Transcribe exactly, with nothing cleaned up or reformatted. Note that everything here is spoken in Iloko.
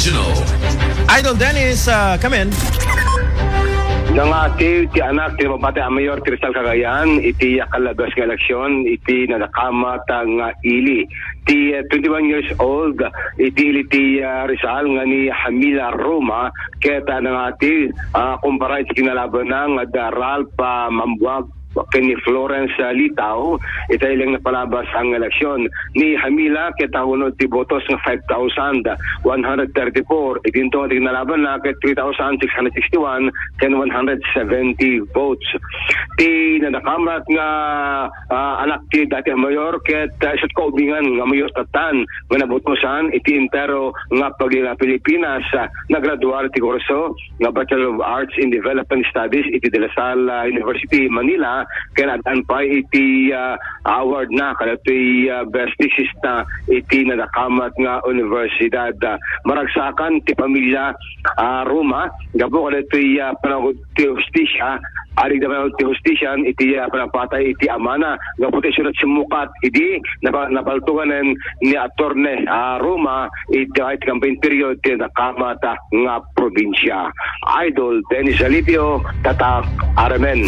Idol Dennis, uh, come in. Nangatiw ti anak ti mapati a mayor ti Rizal Cagayan iti kalabas nga eleksyon iti nadakamat nga ili. Ti uh, twenty-one years old iti ili ti uh, Rizal nga ni Hamila Roma ket uh, nangatiw uh, kumpara iti kinalabanna nga da Ralph uh, Mambuag ken ni Florence uh, Litao ita ilang napalabas ang eleksyon ni Hamila ket uh, unod ti botos nga five thousand one hundred thirty-four. Itinto nga ti kinalabanna ket three thousand six hundred sixty-one ken one hundred seventy votes. Ti nadakamat nga ah, anak ti dati a mayor ket uh, isut kaubingan nga mayor tattan nga nabutosan iti entero nga pagila Pilipinas. Uh, nagraduar ti kurso nga Bachelor of Arts in Development Studies iti De La Salle uh, University, Manila, ken addaan pay iti uh, award na kadatoy uh, best thesis na iti nadakamat nga universidad. Uh, maragsakan ti pamilya uh, Roma gapu kadatoy uh, panaw ti hustisya, arig da panaw ti hustisya iti uh, panapatay iti amana gapu ti surat simmukat idi napa, napaltuganen ni Attorney uh, Roma iti uh, iti campaign period ti nadakamat uh, nga probinsya. Idol Dennis Alipio, Tatak Aramen.